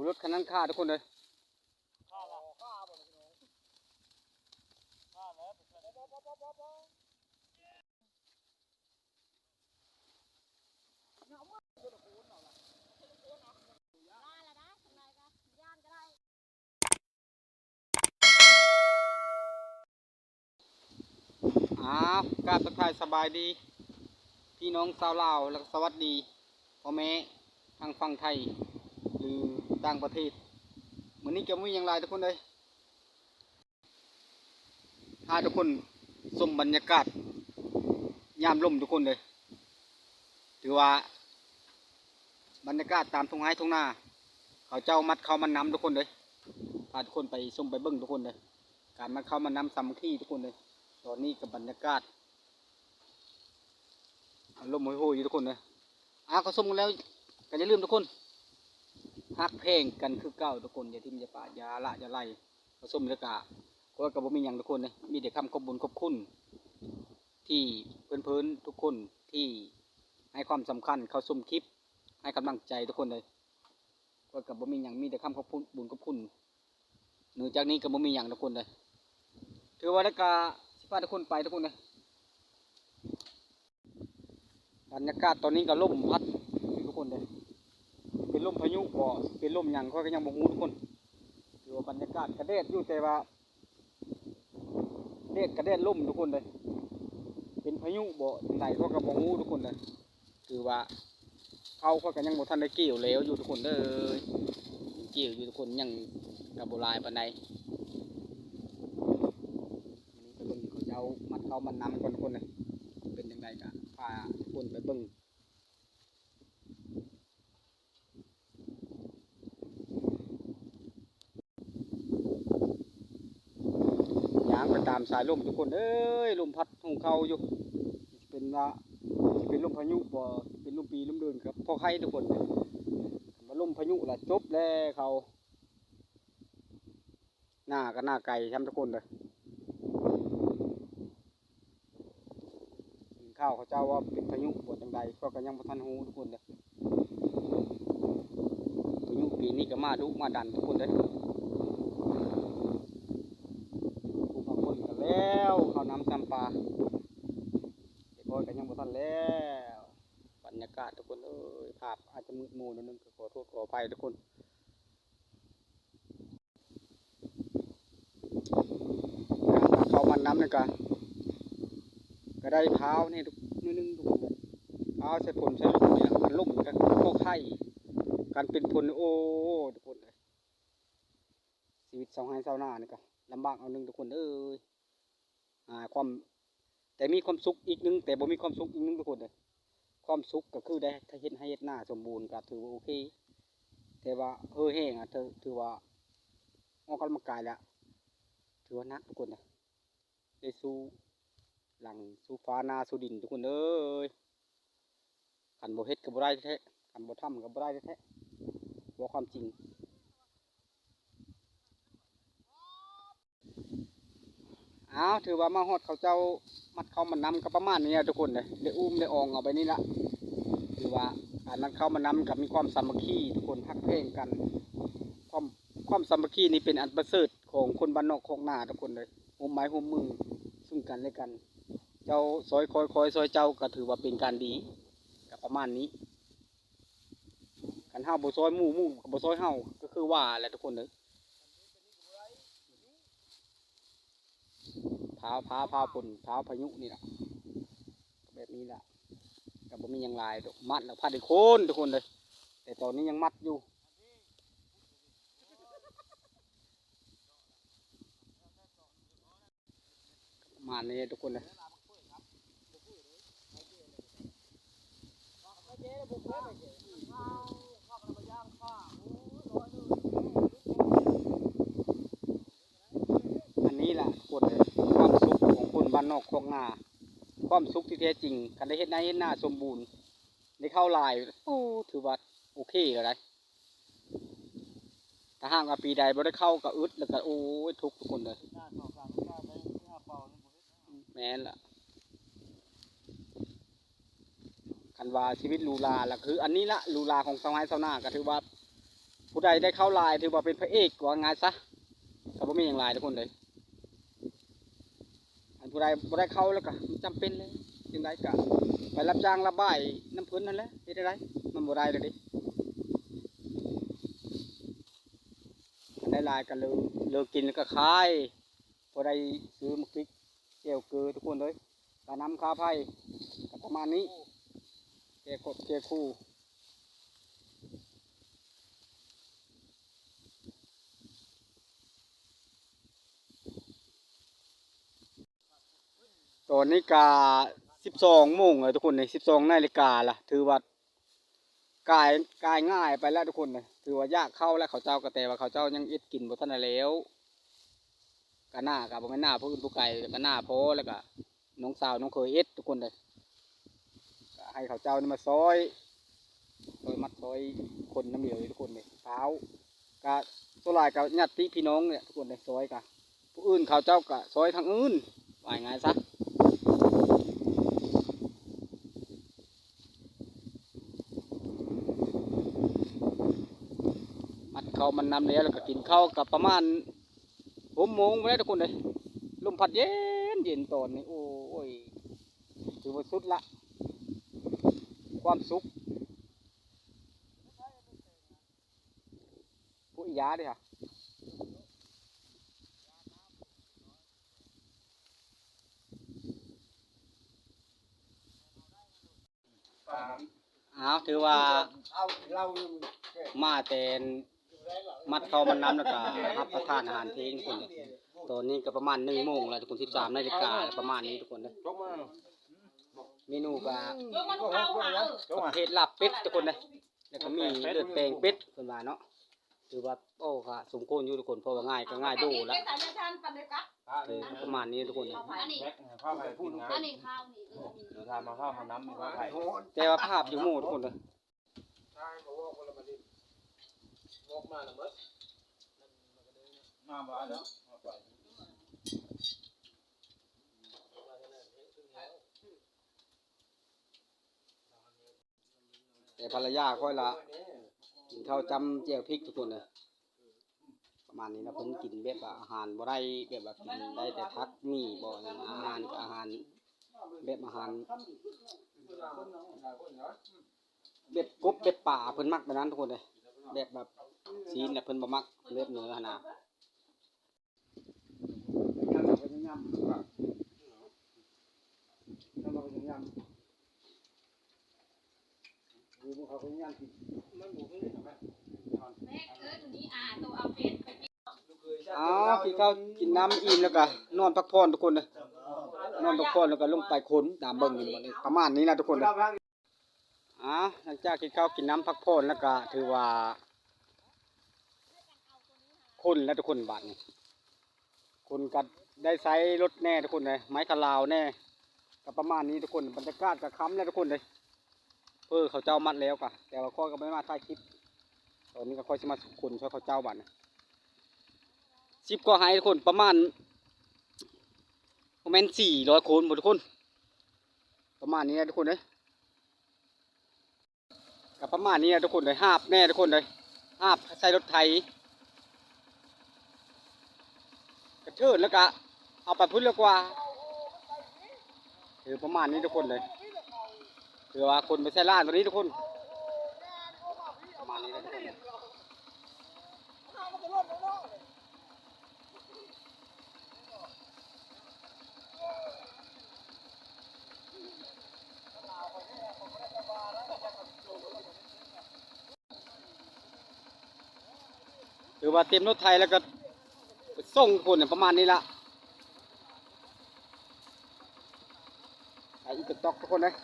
ລົດຄັນນັ້ນຄາທຸກຄົນເອີຍ. ອ້າວ ກາບທັກທາຍສະບາຍດີພີ່ນ້ອງຊາວລາວ ແລະ ສະຫວັດດີພໍ່ແມ່ທາງຝັ່ງໄທ ຫຼື ຕ່າງປະເທດ. ມື້ນີ້ກະບໍ່ມີຫຍັງຫຼາຍທຸກຄົນເອີຍ ພາທຸກຄົນຊົມບັນຍາກາດຍາມລົມທຸກຄົນເອີຍ. ຖືວ່າບັນຍາກາດຕາມທົ່ງໄຮ່ທົ່ງນາ ເຂົາເຈົ້າມັດເຂົ້າມັດນຳທຸກຄົນເອີຍ. ພາທຸກຄົນໄປຊົມໄປເບິ່ງທຸກຄົນເອີຍ ການມັດເຂົ້າມັດນຳສາມັກຄີທຸກຄົນເອີຍ. ຕອນນີ້ກະບັນຍາກາດ ອາລົມໂຫຍໆຢູ່ທຸກຄົນເດີ. ອາ ເຂົ້າຊົມກັນແລ້ວ ກະຢ່າລືມທຸກຄົນ ຮັກແພງກັນຄືເກົ່າທຸກຄົນ ຢ່າຖິ້ມຢ່າປະ ຢ່າລະຢ່າໄລ່. ເຂົ້າຊົມແລ້ວກະ ຂ້ອຍກະບໍ່ມີຫຍັງທຸກຄົນເດີ ມີແຕ່ຄຳຂອບບຸນຂອບຄຸນ ທີ່ເພິ່ນໆທຸກຄົນທີ່ໃຫ້ຄວາມສຳຄັນເຂົ້າຊົມຄລິບ ໃຫ້ກຳລັງໃຈທຸກຄົນເດີ. ຂ້ອຍກະບໍ່ມີຫຍັງ ມີແຕ່ຄຳຂອບຄຸນ ບຸນຂອບຄຸນ. ເໜືອຈາກນີ້ກະບໍ່ມີຫຍັງທຸກຄົນເດີ. ຖືວ່າແລ້ວກະຊິພາທຸກຄົນໄປທຸກຄົນເດີ. ບັນຍາກາດຕອນນີ້ກະລົມພັດທຸກຄົນເດີ. ເປັນລົມພາຍຸບໍ່ ເປັນລົມຫຍັງ ຂ້ອຍກະຍັງບໍ່ຮູ້ທຸກຄົນ. ຖືວ່າບັນຍາກາດກະແດດຢູ່ ແຕ່ວ່າ ແດດກະແດດລົມທຸກຄົນເດີ. ເປັນພາຍຸບໍ່ຈັ່ງໃດ ຂ້ອຍກະບໍ່ຮູ້ທຸກຄົນເດີ. ຖືວ່າເຂົ້າຂ້ອຍກະຍັງບໍ່ທັນໄດ້ກ່ຽວແລ້ວຢູ່ທຸກຄົນເດີ. ກ່ຽວຢູ່ທຸກຄົນ ຍັງກະບໍ່ຫຼາຍປານໃດ. ມື້ນີ້ໄປເບິ່ງເຂົາເຈົ້າມັດເຂົ້າມັດນຳກ່ອນທຸກຄົນເດີ. ເປັນຈັ່ງໃດກະພາທຸກຄົນໄປເບິ່ງ. ຍ່າງໄປຕາມສາຍລົມທຸກຄົນເອີຍ ລົມພັດຫຸ້ງເຂົ້າຢູ່. ຊິເປັນວ່າ ຊິເປັນລົມພາຍຸບໍ່ ຊິເປັນລົມປີລົມເດີນ ກະພໍໄຄທຸກຄົນ. ຄັນວ່າລົມພາຍຸລະຈົບແລ້ວເຂົາ ໜ້າກະໜ້າໄກຊ້ຳທຸກຄົນເດີ. ໄດ້ຍິນຂ່າວເຂົາເຈົ້າວ່າເປັນພາຍຸບໍ່ຈັ່ງໃດ ຂ້ອຍກະຍັງບໍ່ທັນຮູ້ທຸກຄົນເດີ. ພາຍຸປີນີ້ກະມາດຸມາດັນທຸກຄົນເດີ. ຜູ້ບາງຄົນກະແລ້ວ ເຂົ້ານຳຊຳປາ ແຕ່ຂ້ອຍກະຍັງບໍ່ທັນແລ້ວ. ບັນຍາກາດທຸກຄົນເອີຍ ພາບອາດຈະມືດມົວໜ້ອຍໜຶ່ງ ກະຂໍໂທດຂໍອະໄພທຸກຄົນ. ການມັດເຂົ້າມັດນຳນີ້ກະ ກະໄດ້ພ້າວແດ່ໜ້ອຍໜຶ່ງທຸກຄົນເດີ. ພ້າວໃສ່ຝົນໃສ່ລົມນີ້ລະ ຄັນລົມກະພໍໄຄ ຄັນເປັນຝົນ ໂອ້ ທຸກຄົນເອີຍ ຊີວິດຊາວໄຮ່ຊາວນານີ້ກະລຳບາກໜ້ອຍໜຶ່ງທຸກຄົນເອີຍ. ອ່າ ຄວາມ ແຕ່ມີຄວາມສຸກອີກໜຶ່ງ ແຕ່ບໍ່ມີຄວາມສຸກອີກໜຶ່ງທຸກຄົນເດີ. ຄວາມສຸກກະຄືໄດ້ເຮັດໄຮ່ເຮັດນາສົມບູນ ກະຖືວ່າໂອເຄ ແຕ່ວ່າເຫີແຮງອະ ຖືວ່າອອກກຳລັງກາຍລະ ຖືວ່າໜັກທຸກຄົນເດີ. ໄດ້ສູ້ຫຼັງສູ້ຟ້ານາສູ້ດິນທຸກຄົນເອີຍ. ຄັນບໍ່ເຮັດກະບໍ່ໄດ້ແທ້ໆ ຄັນບໍ່ທຳກະບໍ່ໄດ້ແທ້ໆ ເວົ້າຄວາມຈິງ. ອ້າວ ຖືວ່າມາຮອດເຂົາເຈົ້າມັດເຂົ້າມັດນຳກະປະມານນີ້ແຫຼະທຸກຄົນເດີ ໄດ້ອູ້ມໄດ້ອອງເອົາໄປນີ້ລະ. ຖືວ່າການມັດເຂົ້າມັດນຳກະມີຄວາມສາມັກຄີທຸກຄົນ ຮັກແພງກັນ. ຄວາມ ຄວາມສາມັກຄີນີ້ເປັນອັນປະເສີດຂອງຄົນບ້ານນອກຄອກນາທຸກຄົນເດີ ຮ່ວມໄມ້ຮ່ວມມືຊຶ່ງກັນແລະກັນ. ເຈົ້າຊ່ອຍຂ້ອຍ ຂ້ອຍຊ່ອຍເຈົ້າ ກະຖືວ່າເປັນການດີ ກະປະມານນີ້. ຄັນເຮົາບໍ່ຊ່ອຍໝູ່ ໝູ່ກະບໍ່ຊ່ອຍເຮົາ ກະຄືວ່າແຫຼະທຸກຄົນເດີ. ພາວ ພາວ ພາວຝົນ ພາວພາຍຸນີ້ລະ ແບບນີ້ລະ ກະບໍ່ມີຫຍັງຫຼາຍດອກ ມັດແລ້ວພາໄດ້ໂຄ່ນທຸກຄົນເດີ. ແຕ່ຕອນນີ້ຍັງມັດຢູ່. ປະມານນີ້ທຸກຄົນເດີ. ອັນນີ້ລະທຸກຄົນເອີຍ ຄວາມສຸກຂອງຄົນບ້ານນອກຄອກນາ ຄວາມສຸກທີ່ແທ້ຈິງ ຄັນໄດ້ເຮັດໄຮ່ເຮັດນາສົມບູນ ໄດ້ເຂົ້າຫຼາຍ ໂອ້ ຖືວ່າໂອເຄແລ້ວໃດ໋. ຖ້າຫາກວ່າປີໃດບໍ່ໄດ້ເຂົ້າກະອຶດ ແລ້ວກະ ໂອ້ຍ ທຸກທຸກຄົນເອີຍ. ແມ່ນລະ ຄັນວ່າຊີວິດຫຼູຫຼາລະຄືອັນນີ້ລະ ຫຼູຫຼາຂອງຊາວໄຮ່ຊາວນາ ກະຖືວ່າ ຜູ້ໃດໄດ້ເຂົ້າຫຼາຍຖືວ່າເປັນພະເອກ ວ່າງ່າຍຊະ ກໍບໍ່ມີຫຍັງຫຼາຍທຸກຄົນເອີຍ. ອັນຜູ້ໃດບໍ່ໄດ້ເຂົ້າແລ້ວກໍມັນຈຳເປັນແຫຼະ ຈັ່ງໃດກໍໄປຮັບຈ້າງລະບາຍນຳເພິ່ນຫັ້ນແຫຼະ ເຮັດແນວໃດ ມັນບໍ່ໄດ້ແລ້ວເດ້. ອັນໃດຫຼາຍກໍເລີກ ເລີກກິນແລ້ວກໍຂາຍ ພໍໄດ້ຊື້ໝາກພິກ ແຈ່ວເກີທຸກຄົນເອີຍ. ຄ່ານ້ຳຄ່າໄຟກໍປະມານນີ້ ແກ່ຄອບແກ່ຄູ່. ຕອນນີ້ກະສິບສອງໂມງແລ້ວທຸກຄົນເອີຍ ສິບສອງນາລິກາລະ ຖືວ່າກາຍ ກາຍງ່າຍໄປແລ້ວທຸກຄົນເອີຍ. ຖືວ່າຢາກເຂົ້າແລ້ວ ເຂົາເຈົ້າກໍ ແຕ່ວ່າເຂົາເຈົ້າຍັງເຮັດກິນບໍ່ທັນໄດ້ແລ້ວ. ກະໜ້າກະບໍ່ແມ່ນໜ້າຜູ້ອື່ນຜູ້ໄກ ກະໜ້າພໍ່ ແລ້ວກະນ້ອງສາວນ້ອງເຂີຍເຮັດທຸກຄົນເອີຍ. ກະໃຫ້ເຂົາເຈົ້ານີ້ມາຊ່ອຍ ຊ່ອຍມັດຊ່ອຍຄົນນຳດຽວນີ້ທຸກຄົນເອີຍ. ພ້າວກະສ່ວນຫຼາຍກະຍາດຕິພີ່ນ້ອງນີ້ແຫຼະທຸກຄົນເອີຍ ຊ່ອຍກະ ຜູ້ອື່ນເຂົາເຈົ້າກະຊ່ອຍທາງອື່ນ ວ່າງ່າຍຊະ. ມັດເຂົ້າມັດນ້ຳແລ້ວ ແລ້ວກະກິນເຂົ້າກະປະມານຫົກໂມງພຸ້ນແຫຼະທຸກຄົນເອີຍ. ລົມພັດເຢັນໆຕອນນີ້ ໂອ້ຍ ຖືວ່າສຸດລະ ຄວາມສຸກ. ຜູ້ອີຢາເດ້ຫະ ອ້າວ ຖືວ່າມາແຕ່ມັດເຂົ້າມັດນ້ຳ ແລ້ວກະຮັບປະທານອາຫານເພງພຸ້ນ. ຕອນນີ້ກະປະມານໜຶ່ງໂມງແລ້ວທຸກຄົນ ສິບສາມນາລິກາ ປະມານນີ້ທຸກຄົນເດີ. ເມນູກະປະເພດລາບເປັດທຸກຄົນເດີ. ແລ້ວກໍມີເລືອດແປງເປັດເພິ່ນວ່າເນາະ. ຖືວ່າ ໂອ້ ກະສົມຄວນຢູ່ທຸກຄົນ ເພາະວ່າງ່າຍກໍງ່າຍໂດລະ. ເອີ ປະມານນີ້ທຸກຄົນ. ອັນນີ້ ອັນນີ້ ເອີ ເດີ ແຕ່ວ່າພາບຢູ່ໝູ່ທຸກຄົນເດີ. ແຕ່ພັນລະຍາຂ້ອຍລະ ກິນເຂົ້າຈ້ຳແຈ່ວພິກທຸກຄົນເອີຍ. ປະມານນີ້ລະ ເພິ່ນກິນແບບວ່າອາຫານບໍ່ໄດ້ ແບບວ່າກິນໄດ້ແຕ່ຜັກໝີ່ບໍ່ ອາຫານກໍອາຫານ ແບບອາຫານ ແບບກົບແບບປາ ເພິ່ນມັກແບບນັ້ນທຸກຄົນເອີຍ. ແບບ ແບບຊີ້ນນະ ເພິ່ນບໍ່ມັກ ເລີດເນີຫັ້ນນະ. ອ້າວ ກິນເຂົ້າກິນນ້ຳອີ່ມແລ້ວກະນອນພັກຜ່ອນທຸກຄົນເດີ. ນອນພັກຜ່ອນແລ້ວກະລົງໄປຂົນຕາມເບິ່ງນີ້ ປະມານນີ້ນະທຸກຄົນເດີ. ອາ ຫຼັງຈາກກິນເຂົ້າກິນນ້ຳພັກຜ່ອນແລ້ວກະຖືວ່າ ຄົນແລ້ວທຸກຄົນບາດນີ້ ຄົນກະໄດ້ໃຊ້ລົດແດ່ທຸກຄົນເອີຍ ໄມ້ຂະລາວແດ່ ກະປະມານນີ້ທຸກຄົນ. ບັນຍາກາດກະຄ່ຳແລ້ວທຸກຄົນເອີຍ ເພິ່ນເຂົາເຈົ້າມັດແລ້ວກະ ແຕ່ວ່າຂ້ອຍກະບໍ່ໄດ້ມາຖ່າຍຄລິບ. ຕອນນີ້ກະຂ້ອຍຊິມາຂົນຊ່ອຍເຂົາເຈົ້າບາດນີ້ ສິບກວ່າໄຮ່ທຸກຄົນ ປະມານ ບໍ່ແມ່ນສີ່ຮ້ອຍໂຄນບໍ່ທຸກຄົນ ປະມານນີ້ແຫຼະທຸກຄົນເອີຍ. ກະປະມານນີ້ແຫຼະທຸກຄົນເອີຍ ຫາບແດ່ທຸກຄົນເອີຍ ຫາບໃສ່ລົດໄຖ ກະເທີນແລ້ວກະເອົາໄປພຸ້ນແລ້ວກວ່າ ເອີ ປະມານນີ້ທຸກຄົນເອີຍ. ຄືວ່າຄົນໄປໃສ່ລ້ານໂຕນີ້ທຸກຄົນ ປະມານນີ້ແຫຼະທຸກຄົນເອີຍ. ຖືວ່າເຕັມລົດໄຖແລ້ວກໍສົ່ງຄົນປະມານນີ້ລະ ໄປອີກຕອກໆທຸກຄົນເອີຍ.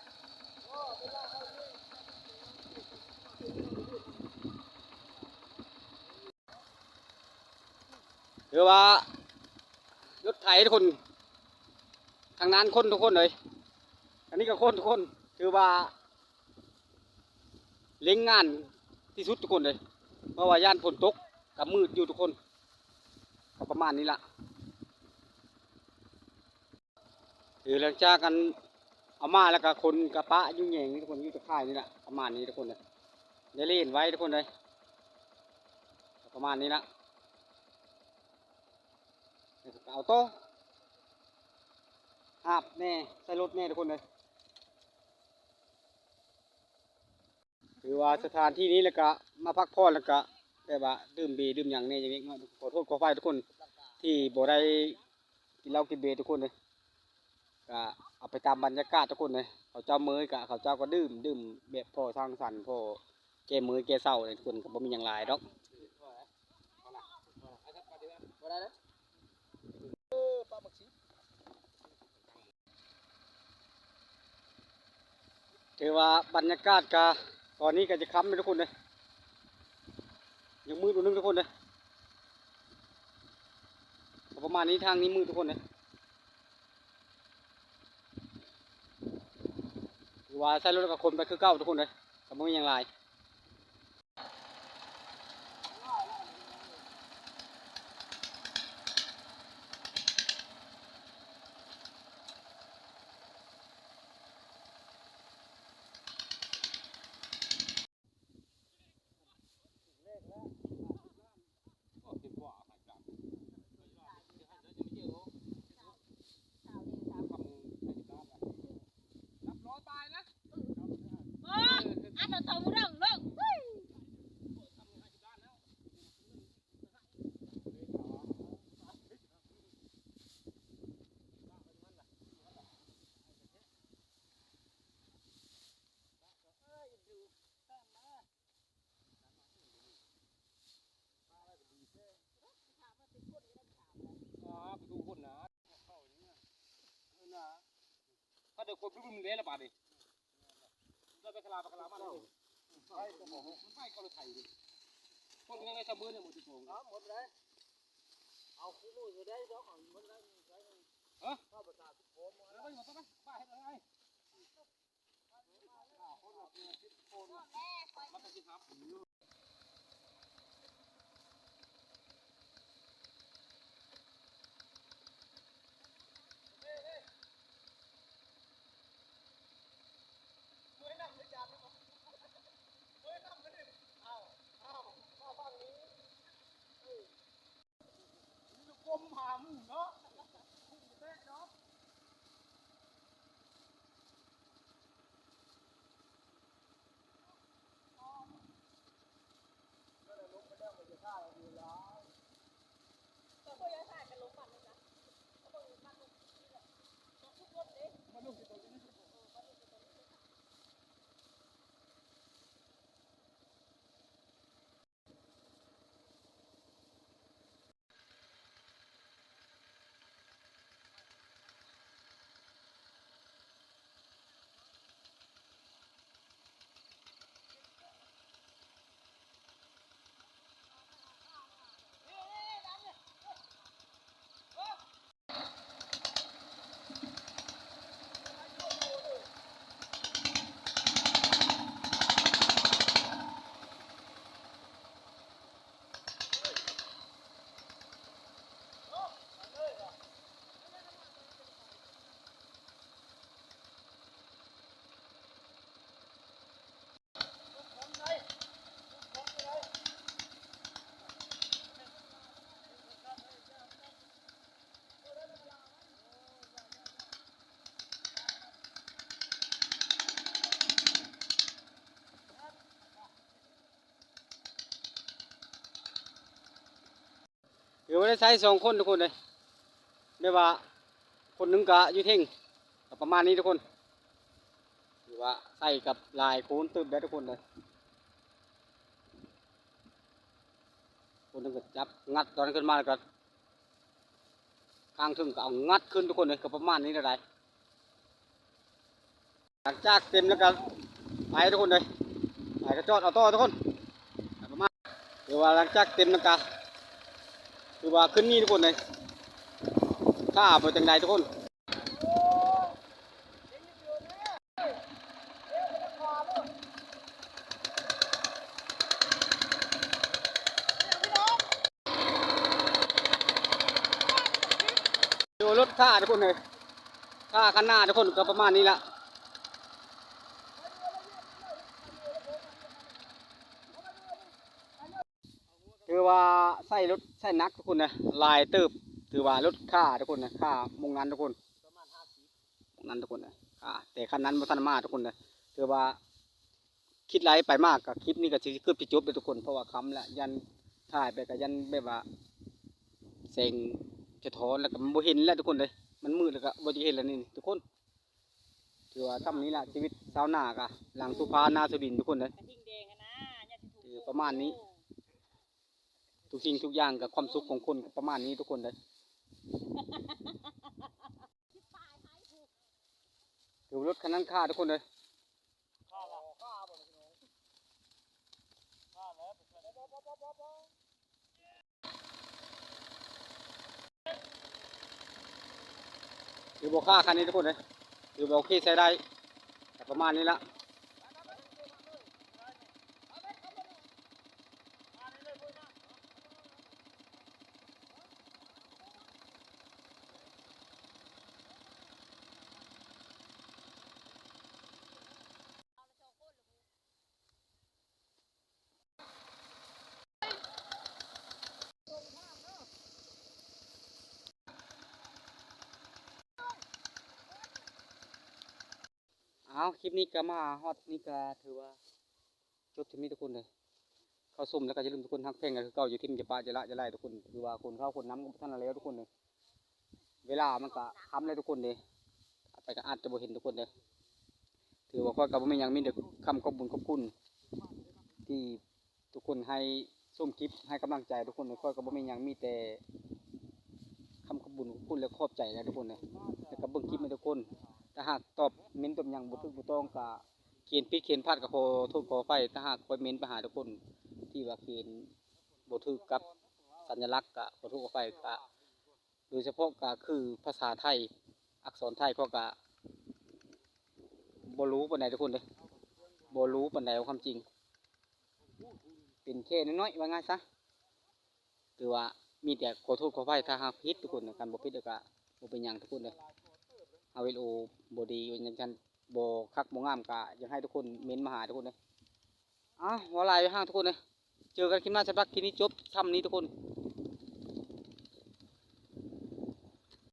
ຖືວ່າລົດໄຖທຸກຄົນ ທາງນັ້ນຄົນທຸກຄົນເອີຍ ອັນນີ້ກໍຄົນທຸກຄົນ. ຖືວ່າເລັ່ງງານທີ່ສຸດທຸກຄົນເອີຍ ເພາະວ່າຢ້ານຝົນຕົກ ກໍມືດຢູ່ທຸກຄົນ ກໍປະມານນີ້ລະ. ຄືຫຼັງຈາກອັນເອົາມາແລ້ວກໍຄົນກະປະຢູ່ແຍງນີ້ທຸກຄົນ ຢູ່ຕະຂ່າຍນີ້ລະ ປະມານນີ້ທຸກຄົນເອີຍ. ໄດ້ເລ່ນໄວ້ທຸກຄົນເອີຍ. ປະມານນີ້ລະ ເອົາຕໍ່ ຫາບແດ່ ໃສ່ລົດແດ່ທຸກຄົນເອີຍ. ຖືວ່າສະຖານທີ່ນີ້ ແລ້ວກະມາພັກຜ່ອນ ແລ້ວກະແບບວ່າດື່ມເບດື່ມຫຍັງແດ່ ຈັ່ງເລັກນ້ອຍ. ຂໍໂທດຂໍອະໄພທຸກຄົນທີ່ບໍ່ໄດ້ກິນເຫຼົ້າກິນເບທຸກຄົນເອີຍ. ກະເອົາໄປຕາມບັນຍາກາດທຸກຄົນເອີຍ. ເຂົາເຈົ້າເມີຍກະເຂົາເຈົ້າກໍດື່ມ ດື່ມແບບພໍສັງສັນ ພໍແກ້ເມີຍແກ້ເສົ້າເລີຍທຸກຄົນ ກໍບໍ່ມີຫຍັງຫຼາຍດອກ. ບໍ່ໄດ້ເດີ ເອີ ປາໝຶກສີ. ຖືວ່າບັນຍາກາດກະຕອນນີ້ກະຈະຄ່ຳແລ້ວທຸກຄົນເດີ ຍັງມືດໜ້ອຍໜຶ່ງທຸກຄົນເດີ. ປະມານນີ້ ທາງນີ້ມືດທຸກຄົນເດີ. ຖືວ່າໃຊ້ລົດກະຄົນໄປຄືເກົ່າທຸກຄົນເດີ ກະບໍ່ມີຫຍັງຫຼາຍ. ຖ້າໄດ້ຄົນປຶ້ມແລ້ວລະບາດນີ້ ລະໄປຄະລາ ໄປຄະລາມາແລ້ວ ໄປກໍບໍ່ ມັນໄປກໍລົດໄຖເດ້ ຄົນຍັງໄດ້ຊະເມີຍ ໝົດທຸກຄົນ ເອົາໝົດໄດ້ ເອົາຄູ່ມືຊິໄດ້ດອກ ເອົາໝົດໄດ້ ຮະ ເອົາປະຊາຊົນ ເອົາໄປ ເອົາໄປ ເຮັດໄດ້ ຖືວ່າໄດ້ໃຊ້ສອງຄົນທຸກຄົນເດ້ ແບບວ່າຄົນໜຶ່ງກະຢູ່ເທິງ ກະປະມານນີ້ທຸກຄົນ ຖືວ່າໃຊ້ກັບຫຼາຍຄົນເຕີບໄດ໋ທຸກຄົນເດ້. ຄົນໜຶ່ງກະຈັບງັດຕອນຂຶ້ນມາ ແລ້ວກະຂ້າງເທິງກະເອົາງັດຂຶ້ນທຸກຄົນເດ້ ກະປະມານນີ້ແຫຼະໄດ໋. ຫຼັງຈາກເຕັມແລ້ວກະໄປທຸກຄົນເດີ ໄປກະຈອດເອົາຕໍ່ທຸກຄົນ ປະມານ ຖືວ່າຫຼັງຈາກເຕັມແລ້ວກະ ຖືວ່າຂຶ້ນນີ້ທຸກຄົນເດີ ຖ້າເອົາໄປຈັ່ງໃດທຸກຄົນ. ໂດ ລົດຖ້າທຸກຄົນເອີຍ ຖ້າຄັນໜ້າທຸກຄົນກະປະມານນີ້ລະ ຖື ວ່າໃຊ້ລົດໃຊ້ໜັກທຸກຄົນເດີ ຫຼາຍເຕີບ ຖືວ່າລົດຄ່າທຸກຄົນເດີ ຄ່າໝ່ອງນັ້ນທຸກຄົນ ໝ່ອງນັ້ນທຸກຄົນເດີ ຄ່າ ແຕ່ຄັນນັ້ນບໍ່ທັນມາທຸກຄົນເດີ ຖືວ່າຄິດຫຼາຍໄປມາກ ກໍຄລິບນີ້ກໍຊິເກືອບຈະຈົບແລ້ວທຸກຄົນ ເພາະວ່າຄ່ຳແລ້ວ ຢ້ານຖ່າຍໄປກໍຢ້ານແບບວ່າແສງສະທ້ອນ ແລ້ວກໍມັນບໍ່ເຫັນແລ້ວທຸກຄົນເດີ ມັນມືດແລ້ວກໍບໍ່ຈະເຫັນແລ້ວນີ້ທຸກຄົນ. ຖືວ່າຊ່ຳນີ້ລະ ຊີວິດຊາວນາກະ ຫຼັງສຸພານາສຸດິນທຸກຄົນເດີ ກະທິ່ງແດງຫັ້ນນະ ຢ່າຊິຖືກ ຄືປະມານນີ້ ທຸກສິ່ງທຸກຢ່າງກະຄວາມສຸກຂອງຄົນກະປະມານນີ້ທຸກຄົນເດີ ຖືວ່າລົດຄັນນັ້ນຄ່າທຸກຄົນເດີ. ຖືບໍ່ຄ່າຄັນນີ້ທຸກຄົນເອີຍ ຖືບໍ່ໂອເຄໃຊ້ໄດ້ ກະປະມານນີ້ລະ. ເອົາ ຄລິບນີ້ກະມາຮອດນີ້ກະຖືວ່າຈົບເທົ່ານີ້ທຸກຄົນເດີ ເຂົ້າຊົມແລ້ວກະຢ່າລືມທຸກຄົນ ຮັກແພງກັນຄືເກົ່າ ຢ່າຖິ້ມຢ່າປະ ຢ່າລະຢ່າໄຫຼທຸກຄົນ ຄືວ່າຄົນເຂົ້າຄົນນຳກະບໍ່ທັນແລ້ວທຸກຄົນເດີ. ເວລາມັນກະຄ່ຳແລ້ວທຸກຄົນເດ້ ໄປກະອາດຈະບໍ່ເຫັນທຸກຄົນເດ້. ຖືວ່າຂ້ອຍກະບໍ່ມີຫຍັງ ມີແຕ່ຄຳຂອບບຸນຂອບຄຸນ ທີ່ທຸກຄົນໃຫ້ຊົມຄລິບ ໃຫ້ກຳລັງໃຈທຸກຄົນ. ຂ້ອຍກະບໍ່ມີຫຍັງ ມີແຕ່ຄຳຂອບບຸນຂອບຄຸນ ແລະ ຂອບໃຈນະທຸກຄົນເດ້ ແລ້ວກະເບິ່ງຄລິບໃຫ້ທຸກຄົນ. ຖ້າຫາກຕອບເມັ້ນຕອບຫຍັງບໍ່ຖືກບໍ່ຕ້ອງກະ ຂຽນຜິດຂຽນພາດກະຂໍໂທດຂໍອະໄພ. ຖ້າຫາກຂ້ອຍເມັ້ນໄປຫາທຸກຄົນ ທີ່ວ່າຂຽນບໍ່ຖືກກັບສັນຍະລັກກະຂໍໂທດຂໍອະໄພ ກະ ໂດຍສະເພາະກະຄືພາສາໄທ ອັກສອນໄທ ຂ້ອຍກະບໍ່ຮູ້ປານໃດທຸກຄົນເດີ ບໍ່ຮູ້ປານໃດ ເວົ້າຄວາມຈິງ ເປັນແຄ່ນ້ອຍໆ ວ່າງ່າຍຊະ. ຖືວ່າມີແຕ່ຂໍໂທດຂໍອະໄພ ຖ້າຫາກຜິດທຸກຄົນ ຄັນບໍ່ຜິດກະບໍ່ເປັນຫຍັງທຸກຄົນເດີ. ເຮົາວິດີໂອບໍ່ດີ ວ່າຈັ່ງຊັ້ນ ບໍ່ຄັກບໍ່ງາມກະຢາກໃຫ້ທຸກຄົນເມັ້ນມາຫາທຸກຄົນເດີ. ເອົາ ເວົ້າຫຼາຍໄປຫ່າງທຸກຄົນເອີຍ ເຈີກັນຄລິບໜ້າ. ສຳລັບຄລິບນີ້ຈົບຊ່ຳນີ້ທຸກຄົນ